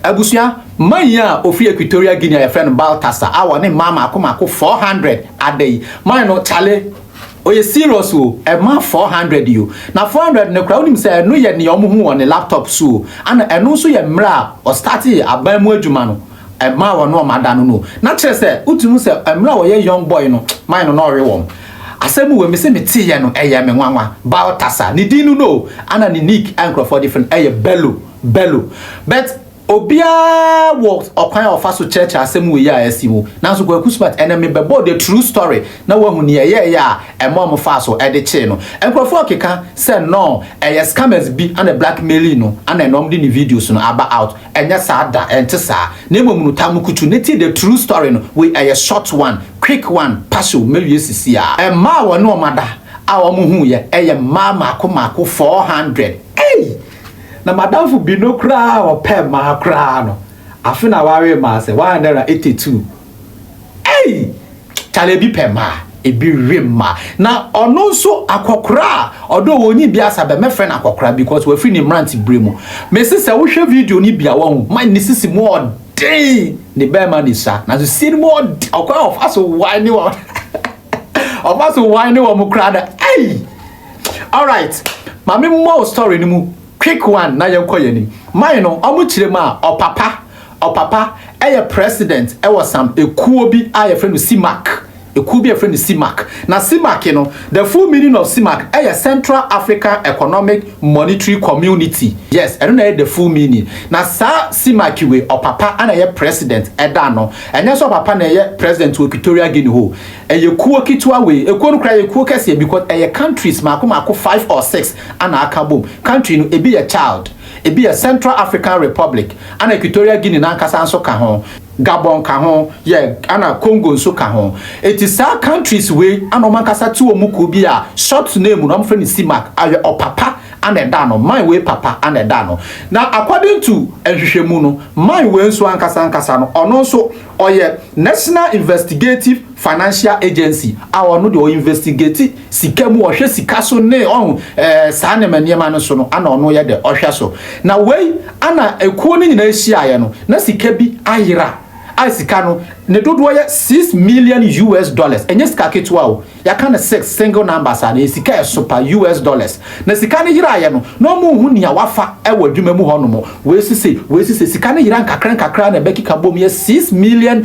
Abusua, man yi a ofiri Equatorial Guinea a yɛfrɛ no Baltasar a wɔne mmaa mako mako 400 ada yi, man no kyale ɔyɛ serious o. Ɛma 400 yi o, na 400 no koraa, wonim sɛ ɛno yɛ nea ɔmo hu wɔ ne laptop so o. Ana ɛno nso yɛ mmerɛ a ɔstart aban mu adwuma no, ɛmaa wɔn no ɔmo ada no, na kyerɛ sɛ wotumi sɛ mmerɛ a wɔyɛ young boy no, man no na ɔwe wɔn. Asɛm wɔ mi sɛ me teeɛ no, ɛyɛ me nwanwa. Baltasar ne din no, ana ne nick a nkurɔfoɔ de frɛ no ɛyɛ Bello Bello, but obiara wɔ ɔkwan a ɔfa so kyerɛkyerɛ asɛm wɔ yi a ɛsi mu. Nanso Kwaku Smart ɛnɛ mi bɛbɔ the true story na wahu nea ɛyɛɛyɛ a ɛma ɔmo fa so ɛde kyee no. Nkurɔfoɔ keka sɛ no, ɛyɛ scammers bi ana blackmailing no, ana ɛna ɔmo de ne videos no aba out. Ɛnyɛ saa da, ɛnte saa. Na mmom no tamukutu ne ti the true story no wei ɛyɛ short one, quick one, passion mɛwie sisi a ɛmaa wɔne ɔmo ada a wɔn hu yɛ ɛyɛ mmaa mako mako 400. Ɛy, na madamfo bi no koraa ɔpɛ mmaa koraa no, afe na ware mmaa sɛ 182. Ɛy, kyale, ebi pɛ mmaa, ebi we mmaa. Na ɔno nso akɔkora a ɔdɔ wɔ onyi bi asa bɛ mɛfrɛ no akɔkora because wafiri ne mmerante bere mu. Mesi sɛ wohwɛ video ni bi a, wɔn man ne sisi mu ɔden, ne bɛrima ne sa na so sie no mu ɔden. Ɔkwan a ɔfa so wan ne wɔn, ɔfa so wan ne wɔn koraa no. Ɛy, alright, maame mmɔ story no mu quick one na yɛnkɔ yɛn anim. Man no, ɔmo kyerɛ mu a, ɔpapa ɛyɛ president ɛwɔ sam ekuo bi a yɛfrɛ no CEMAC, ekuo bi a yɛfrɛ no CEMAC. Na CEMAC no, the full meaning of CEMAC ɛyɛ Central African Economic Monetary Community. Yes, ɛno na ɛyɛ the full meaning. Na saa CEMAC wei, ɔpapa ana ɛyɛ president ɛda no. Ɛnyɛ sɛ ɔpapa na ɛyɛ president wɔ Equatorial Guinea hɔ. Ɛyɛ kuo ketewa wei, ekuo no koraa yɛ kuo kɛseɛ because ɛyɛ countries mako mako five or six ana aka bom. Country no ebi yɛ Chad, ebi yɛ Central African Republic, ana Equatorial Guinea n'ankasa nso ka ho, Gabon ka ho yɛ, ana Congo nso ka ho. Eti saa countries wei ana wɔn ankasa te wɔn mu kuo bi a short name no wɔn frɛ no CEMAC. Ayɛ ɔpapa ana ɛda no, man wei papa ana ɛda no. Na according to nhwehwɛmu no, man wei nso ankasa ankasa no, ɔno nso ɔyɛ National Investigative Financial Agency a ɔno deɛ ɔinvestigate sika mu, ɔhwɛ sika so ne ɔho saa nneɛma nneɛma no so no, ana ɔno yɛ dɛ ɔhwɛ so. Na wei ana ekuo no nyinaa ahyiaeɛ no, na sika bi ayera a sika no ne dodoɔ yɛ US$6 million. Ɛnyɛ sika ketewa o. Yɛaka no six single numbers a na yɛ sika ɛso pa, US dollars. Na sika no yeraeɛ no, na ɔmo hu nea wafa ɛwɔ adwuma mu hɔ nom. Wei sise, wei sise, sika no yera nkakra nkakra na ɛbɛkeka bom yɛ US$6 million.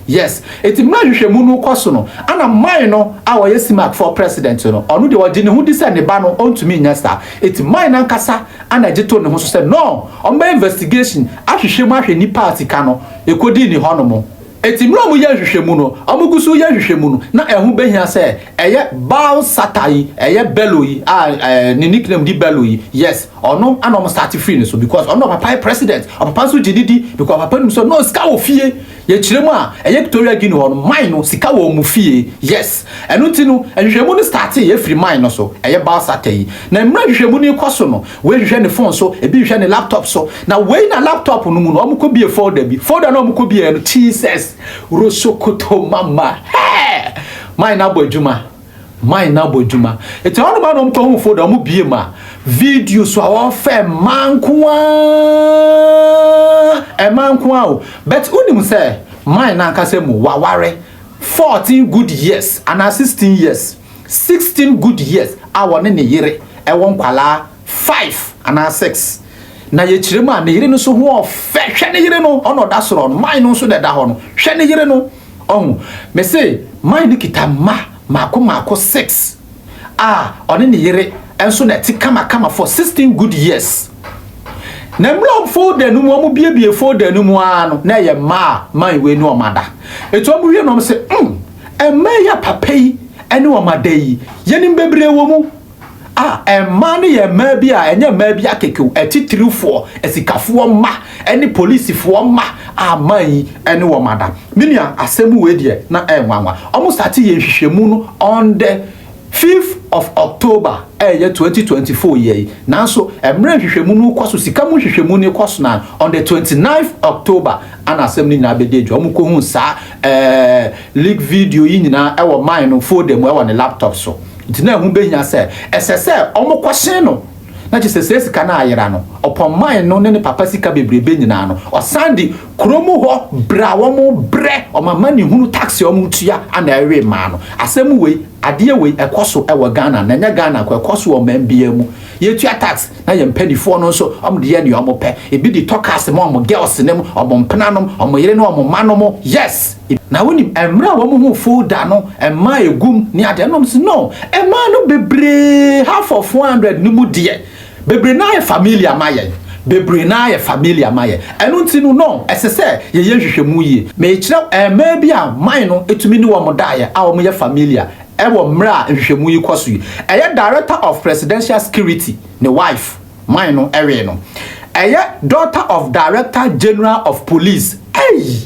Yes, eti mmerɛ hwehwɛmu no kɔ so no, ana man no a wɔyɛ CEMAC for president no, ɔno deɛ ɔgye ne ho di sɛ ne ba no ɔntumi nyɛ saa. Eti man nankasa ana gye to ne ho so sɛ no, ɔmbɛ investigation ahwehwɛ mu ahwɛ nipa a sika no ekodi ne hɔ nom. Eti mmerɛ ɔmo yɛ nhwehwɛmu no, ɔmo gu so yɛ nhwehwɛmu no, na ɛho behia sɛ ɛyɛ Balsata yi, ɛyɛ Bello yi a ne nickname di Bello yi. Yes, ɔno ana ɔmo start free ne so because ɔno ɔpapa yɛ president. Ɔpapa nso gye didi because ɔpapa nim sɛ no, sika wɔ fie. Yɛkyerɛ mu a, ɛyɛ Equatorial Guinea hɔ no, man no sika wɔ ɔmo fie. Yes, ɛno ti no nhwehwɛmu no start yɛ firi man no so, ɛyɛ Balsata yi. Na mmerɛ nhwehwɛmu no kɔ so no, wei hwehwɛ ne phone so, ebi hwehwɛ ne laptop so. Na wei na laptop no mu no, ɔmo kɔ bie folder bi. Folder na ɔmo kɔ bie no, Jesus rosokoto mama, hɛɛ, man na abɔ adwuma, man na abɔ adwuma. Eti hɔ nom a na ɔmo kɔ hu folder, ɔmo bie mu a, video so a wɔfɛ mmaa nkoaa, ɛmmaa nkoaa o. But wonim sɛ man nankasa mu waware 14 good years anaa 16 years, 16 good years a wɔne ne yere ɛwɔ nkwalaa five anaa six. Na yɛkyerɛ mu a, ne yere no nso ho ɔfɛ. Hwɛ ne yere no, ɔna ɔda soro no, man no nso na ɛda hɔ no. Hwɛ ne yere no, ɔho mese man no kita mma mako mako six a ɔne ne yere nso na ɛte kamakama for 16 good years. Na mmerɛ folder no mu, ɔmo biebie folder no mu ara no, na ɛyɛ mmaa man wei ne ɔmo ada. Etu ɔmo wie na ɔmo sɛ mmaa yi a papa yi ɛne ɔmo ada yi, yɛnim bebree wɔ mu a mmaa no yɛ mmaa bi a ɛnyɛ mmaa bi akekew, ɛtitirifoɔ, asikafoɔ mma ɛne polisifoɔ mma a man yi ɛne wɔn ada. Menua, asɛm wei deɛ na ɛnwanwa. Ɔmo start yɛ nhwehwɛmu no on the 5th of October, ɛyɛ 2024 yɛ yi. Nanso mmerɛ nhwehwɛmu no kɔ so, sika mu nhwehwɛmu no kɔ so na on the 29th October ana asɛm no nyinaa bɛdi adwa. Ɔmo kɔhu saa leak video yi nyinaa ɛwɔ man no folder mu ɛwɔ ne laptop so. Nti na ɛho bɛhia sɛ ɛsɛ sɛ ɔmo kɔhyɛn no. Na kyerɛ sɛ saa sika no ayera no, ɔpɔn man no ne ne papa sika bebrebe nyinaa no, ɔsan de kurom hɔ brɛ a wɔn brɛ wɔn amanehunu tax a wɔn tua ana ɛwe maa no. Asɛm wei, adeɛ wei ɛkɔ so ɛwɔ Ghana, na ɛnyɛ Ghana kɔ, ɛkɔ so wɔ ɔman biara mu. Yɛtua tax na yɛn mpanimfoɔ no nso wɔn de yɛ nea wɔn pɛ. Ebi de tɔ cars ma wɔn girls ne mu, wɔn mpenanom, wɔn yere ne wɔn mma nom. Yes, na wonim mmerɛ a wɔn ho folder no, mmaa egum ne adeɛ nom si no, mmaa no bebree, half of 400 no mu deɛ, bebree naa yɛ familiar ma yɛn, bebree naa yɛ familiar ma yɛn. Ɛno nti no, ɛsɛ sɛ yɛyɛ nhwehwɛmu yie. Mɛkyerɛ mmaa bi a man no etumi ne wɔn daeɛ a wɔn yɛ familiar ɛwɔ mmerɛ a nhwehwɛmu yi kɔ so yi. Ɛyɛ Director of Presidential Security ne wife, man no ɛwee no. Ɛyɛ daughter of Director General of Police, ɛyi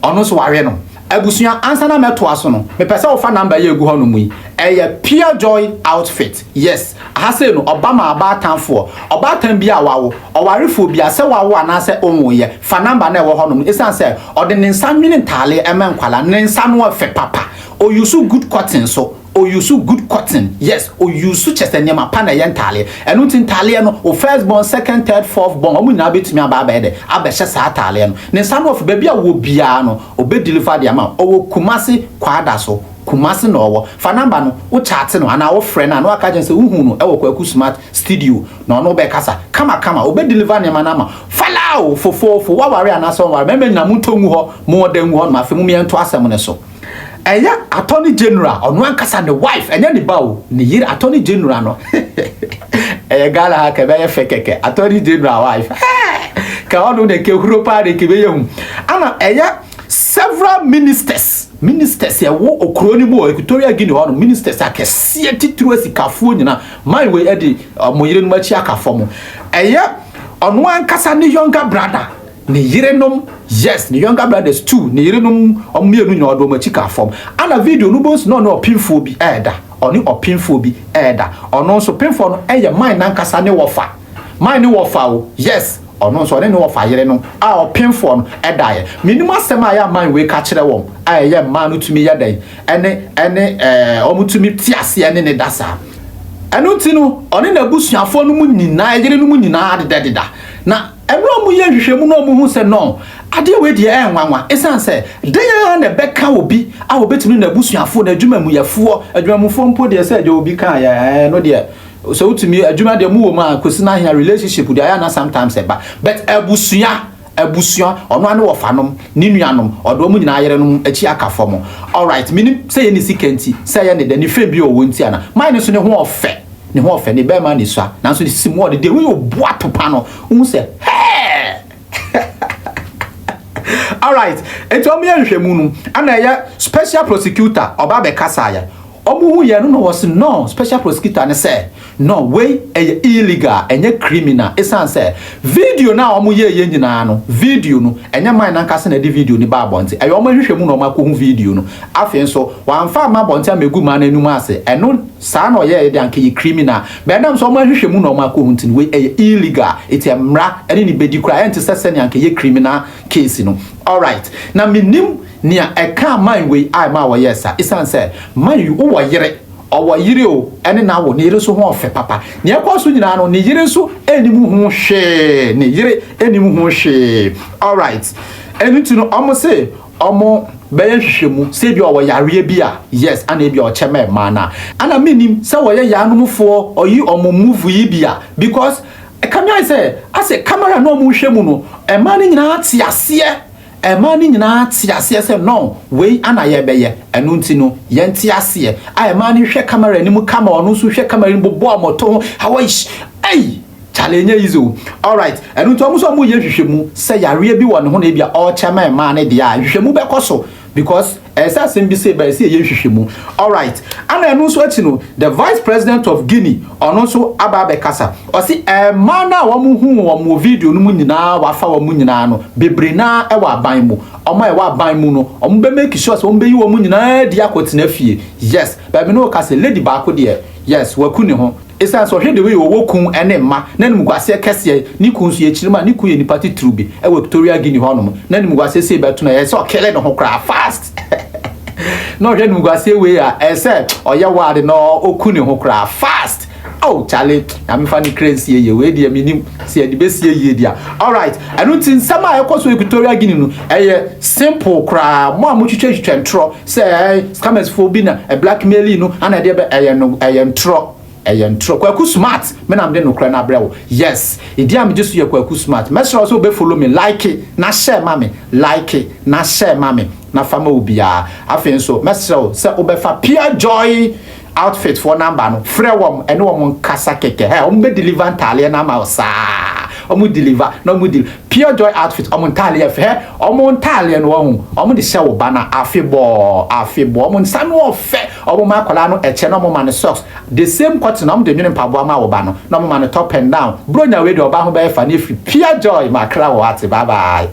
ɔno nso ware no. Abusua, ansa na mɛtoa so no, mepɛ sɛ wofa number yi egu hɔ nom yi. Ɛyɛ Pure Joy Outfit. Yes, aha sei no, ɔba ma abaatan-foɔ, ɔbaatan bi a wawo, ɔwarefoɔ bi a sɛ wawo anaasɛ ɔnwoyɛ, fa number na ɛwɔ hɔ nom. Ɛsiane sɛ ɔde ne nsa nwene ntaale ɛma nkwala, ne nsa no ɔfɛ papa. Ɔuse good cotton so, ɔuse good cotton. Yes, ɔuse kyɛ sɛ nneɛma pa na ɛyɛ ntaaleɛ. Ɛno nti ntaaleɛ no, o first born, second, third, fourth born, ɔmo nyinaa bɛtumi aba abɛyɛ dɛ abɛhyɛ saa ataaleɛ no. Ne nsa no ɔfɛ. Baabi a wɔ biara no, ɔbɛ deliver de ama. Ɔwɔ Kumase, Kwada so, Kumase na ɔwɔ. Fa number no, wo chat no anaa wofrɛ no a, na waka kyerɛ sɛ wohu no ɛwɔ Kwaku Smart Studio na ɔno bɛkasa kamakama, ɔbɛ deliver nneɛma no ama falao fofoofo. Waware anaasɛ ɔnware, mɛmɛ nyina montɔ ngu hɔ, mo ɔda ngu hɔ no. Afei mo mmiɛnto asɛm no so. Ɛyɛ Attorney General ɔno ankasa ne wife, ɛnyɛ ne ba o, ne yere Attorney General no. Ɛyɛ Ghana ha kɛ bɛyɛ fɛ kɛkɛ, Attorney General wife ka ɔno de kehuro paa de kebɛyɛ hu. Ana ɛyɛ several ministers ɛwɔ okuro no mu wɔ Equatorial Guinea hɔ no, ministers akɛseɛ titiri, asikafoɔ nyinaa, man wei ɛde ɔmo yerenom akyi aka fam. Ɛyɛ ɔno ankasa ne younger brother ne yerenom. Yes, ne younger brothers two ne yerenom, ɔmo mmienu nyinaa ɔde ɔmo akyi ka fam. Ana video no bɔ nso na ɔne ɔpemfoɔ bi ɛɛda, ɔne ɔpemfoɔ bi ɛɛda. Ɔno nso pemfoɔ no ɛyɛ man nankasa ne wɔfa, man ne wɔfa o. Yes, ɔno nso ɔne ne wɔfa yere no a ɔpemfoɔ no ɛdaeɛ. Menim asɛm a ɛyɛ aman wei ka kyerɛ wɔn a ɛyɛ mmaa no tumi yɛ dɛn ɛne ɔmo tumi te aseɛ ne ne da saa. Ɛno nti no, ɔne n'abusuafoɔ no mu nyinaa, yere no mu nyinaa dedadeda. Na ɛmmerɛ ɔmo yɛ nhwehwɛmu na ɔmo hu sɛ no, adeɛ wei deɛ ɛyɛ nwanwa, ɛsiane sɛ den a na ɛbɛka obi a wɔbɛtumi n'abusuafoɔ, n'adwumamuyɛfoɔ, adwumamufoɔ mpo deɛ, sɛ agya obi ka yɛ ɛɛ no deɛ, sɛ wotumi adwuma deɛ mu wɔ mu a kɔsi n'ahia relationship deɛ ayɛ na sometimes ɛba, but abusua, ɔno ane wɔfanom, ne nuanom, ɔde ɔmo nyinaa yerenom akyi aka fam. Alright, minim sɛ yɛ ne sika nti, sɛ yɛ ne dɛ ne fɛn bi a ɔwɔ nti ana man ne so ne ho ɔfɛ, ne ho ɔfɛ, ne bɛrima ne sua, nanso ne sisi mu ɔde deɛ wɔyɛ obu atopa no ohun sɛ hɛɛ. Alright, nti ɔmo yɛ nhwɛmu no, ana ɛyɛ special prosecutor ɔba abɛkasa yɛ ɔmo hu yɛn no na wɔsi no, special prosecutor ne sɛ no, wei ɛyɛ illegal, ɛnyɛ criminal, esan sɛ video na ɔmo yɛ yɛ nyinaa no, video no ɛnyɛ man nankasa na ɛde video no ba abɔnten. Ɛyɛ ɔmo ahwehwɛ mu na ɔmo akɔhu video no. Afei nso wɔamfa ama abɔnten ama egu maa n'anim ase. Ɛno saa na ɔyɛ yɛ de anka yɛ criminal bɛnam sɛ ɔmo ahwehwɛ mu na ɔmo akɔhu nti wei ɛyɛ illegal. Eti mmra ɛne ne bedi kora ɛnte sɛ sɛnea anka yɛ criminal case no. Alright, na menim nea ɛka man wei a ɛma wɔyɛ sa, esan sɛ man yi wowɔ yere, ɔwɔ yere o, ɛne n'awo ne yere nso ho ɔfɛ papa. Nea ɛkɔ so nyinaa no, ne yere nso anim ho hwee, ne yere anim ho hwee. Alright, ɛno nti no, ɔmo se ɔmo bɛyɛ nhwehwɛmu sɛ ebi ɔwɔ yareɛ bi a, yes, ana ebi ɔkyɛ mɛ mmaa na ana menim sɛ wɔyɛ yaanomfoɔ, ɔyi ɔmo move yi bi a, because ɛka mi ayɛ sɛ asɛ camera na ɔmo hwɛ mu no, mmaa no nyinaa te aseɛ, ɛmaa no nyinaa te aseɛ sɛ no, wei ana yɛbɛyɛ. Ɛno nti no, yɛnte aseɛ a ɛmaa no hwɛ camera anim kama, ɔno nso hwɛ camera anim bobɔ ɔmɔto ho hawaii. Ɛyi kyale, ɛnyɛ easy o. Alright, ɛno nti ɔmo nso ɔmo yɛ nhwehwɛmu sɛ yareɛ bi wɔ ne ho na ebi a ɔrekyɛ ma mmaa no deɛ a, nhwehwɛmu bɛkɔ so, because ɛsɛ asɛm bi sɛ ɛbɛyɛ sɛ ɛyɛ nhwehwɛmu. Alright, ana ɛno nso akyi no, the Vice President of Guinea, ɔno nso aba abɛkasa. Ɔsi mmaa no a wɔn hu wɔn wɔ video no mu nyinaa, wafa wɔn nyinaa no, bebree naa ɛwɔ aban mu. Wɔn a ɛwɔ aban mu no, wɔn bɛ make sure sɛ wɔn bɛyi wɔn nyinaa di akɔtena fie. Yes, baabi no ɔka sɛ lady baako deɛ, yes, waku ne ho, ɛsiane sɛ ɔhwɛ de wei ɔwɔ kun ne mma na animguaseɛ kɛseɛ. Ne kun nso yɛkyerɛ mu a, ne kun yɛ nipa titiriw bi ɛwɔ Equatorial Guinea hɔnom, na animguaseɛ sei bɛto no, ɛyɛ sɛ ɔkɛlɛ ne ho koraa fast. Na ɔhwɛ animguaseɛ wei a, ɛyɛ sɛ ɔyɛ wade na ɔku ne ho koraa fast. Oh chale, Nyame fa ne kra nsie yie. Wei deɛ menim sɛ yɛde bɛsie yie deɛ. Alright, ɛno nti nsɛm a ɛkɔ so Equatorial Guinea no ɛyɛ simple koraa. Mo a motwitwatwitwa ntorɔ sɛ ɛɛ scammers foɔ bi na blackmailing no ana ɛdeɛ bɛ ɛyɛ no, ɛyɛ ntorɔ, ɛyɛ ntorɔ. Kwaku Smart, me nam de nokorɛ no abrɛ wo. Yes, ɛdi a megye so yɛ Kwaku Smart. Mɛsrɛ wo sɛ wobɛfollow me, like na share ma me, like na share ma me na fa ma obiara. Afei nso mɛsrɛ wo sɛ wobɛfa Pure Joy Outfit foɔ number no, frɛ wɔn, ɛne wɔn nkasa kɛkɛ. Ɛ wɔn bɛ deliver ntaaleɛ no ama wo saa. Wɔn deliver na wɔn deliver Pure Joy Outfit. Wɔn ntaaleɛ fɛ, wɔn ntaaleɛ no wɔn wɔn de hyɛ wo ba na afe bɔɔ, afe bɔɔ. Wɔn nsa no ɔfɛ. Wɔn ma akwadaa no ɛkyɛ na wɔn ma no socks, the same cotton na wɔn de nwene mpaboa ma wo ba no na wɔn ma no top and down. Bronya wei deɛ, ɔba ho bɛyɛ fa ne efiri Pure Joy makra wɔ ate. Bye bye.